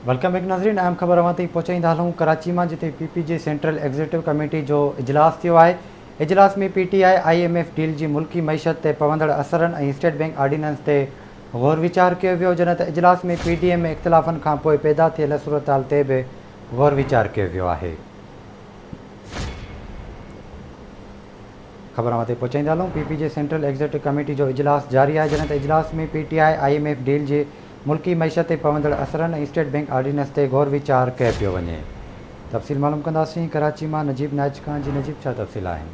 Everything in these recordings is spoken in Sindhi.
Welcome back ناظرين اهم خبر اوهان تائين پهچائيندا هلون ڪراچي مان جتي پي پي جي سينٽرل ايگزيڪٽو ڪميٽي جو اجلاس ٿيو آهي اجلاس ۾ P T I I M F deal جي ملڪي معيشت تي پوندڙ اثرن ۽ اسٽيٽ بئنڪ آرڊيننس تي غور ويچار ڪيو ويو جڏهن ته اجلاس ۾ پي ڊي ايم ۾ اختلافن کانپوء پيدا ٿيل صورتحال تي به غور ويچار ڪيو ويو آهي. خبر اوهان تائين پهچائيندا هلون پي پي جي سينٽرل ايگزيڪٽو ڪميٽي جو اجلاس جاري آهي جڏهن ته اجلاس ۾ P T I I M F deal جي ملڪي معيشت تي پوندڙ اثرن ۽ اسٽيٽ بئنڪ آرڊيننس تي غور ويچار ڪيو پيو وڃي تفصيل معلوم ڪنداسين ڪراچي مان نجيب نائچ کان جي نجيب ڇا تفصيل آهن.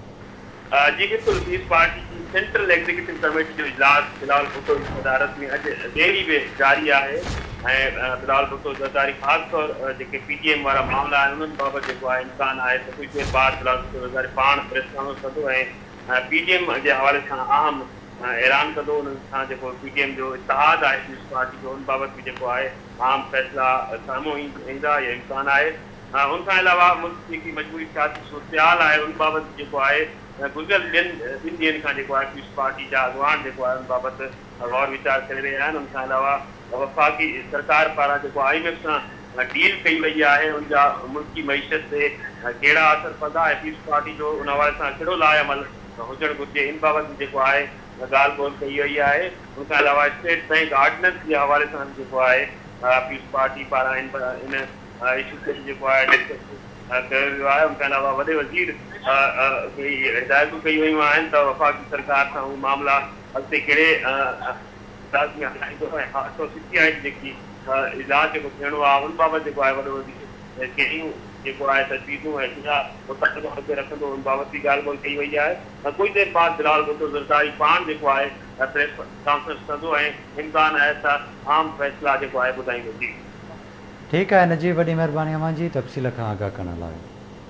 جي بلڪل پيپلز پارٽي جي سينٽرل ايگزيڪيوٽو ڪميٽي جو اجلاس بلاول ڀٽو جي صدارت ۾ اڄ ٻئي ڏينهن به جاري آهي ۽ بلاول ڀٽو زرداري خاص طور جيڪي پي ڊي ايم وارا معاملا آهن انهن بابت جيڪو آهي امڪان آهي ته ڪجهه دير بعد بلاول ڀٽو زرداري پاڻ پريس ڪانفرنس ڪندو ۽ پي ڊي ايم جي حوالي سان اهم اعلان ڪندو انهن سان جيڪو پي ڊي ايم جو اتحاد آهي پيپلز پارٽي جو ان بابت به جيڪو آهي اهم فيصلا سامهون ايندا اهو امڪان آهي. ان کان علاوه ملڪ جي جيڪي مجموعي سياسي صورتحال آهي ان بابت به جيڪو آهي گذريل ٻن ٻن ڏينهن کان جيڪو آهي پيپلز پارٽي جا اڳواڻ جيڪو آهي ان بابت غور ويچار ڪري رهيا آهن ان کان علاوه وفاقي سرڪار پاران جيڪو I M F سان ڊيل ڪئي وئي آهي ان جا ملڪي معيشت تي ڪهڙا اثر پوندا ۽ پيپلز پارٽي جو ان حوالي سان ڪهڙو لاء عمل هجڻ گهرجي ان بابت به جيڪو آهي ڳالهه ٻولهه ڪئي وئي آهي ان کان علاوه اسٽيٽ بئنڪ آرڊيننس جي حوالي سان به جيڪو آهي پيپلز پارٽي پاران ان اشو تي به جيڪو آهي ڊسڪس ڪيو ويو آهي ان کان علاوه وڏي وزير کي هدايتون ڪيون ويون آهن ته وفاقي سرڪار سان اهي معاملا اڳتي ڪهڙي انداز ۾ هلائيندو ۽ خاص طور سي سي آء جي جيڪي اجلاس جيڪو ٿيڻو آهي ان بابت جيڪو آهي وڏو وزير ڪهڙيون جيڪو آهي تجويزون ۽ ڪهڙا مطالبا اڳتي رکندو ان بابت به ڳالهه ٻولهه ڪئي وئي آهي ۽ ڪجهه دير بعد بلاول ڀٽو زرداري پاڻ جيڪو آهي پريس ڪانفرنس ڪندو ۽ امڪان آهي ته اهم فيصلا جيڪو آهي ٻڌائيندو جي. ٺيڪ آهي نجيب وڏي مهرباني اوهان جي تفصيل کان آگاهه ڪرڻ لاء.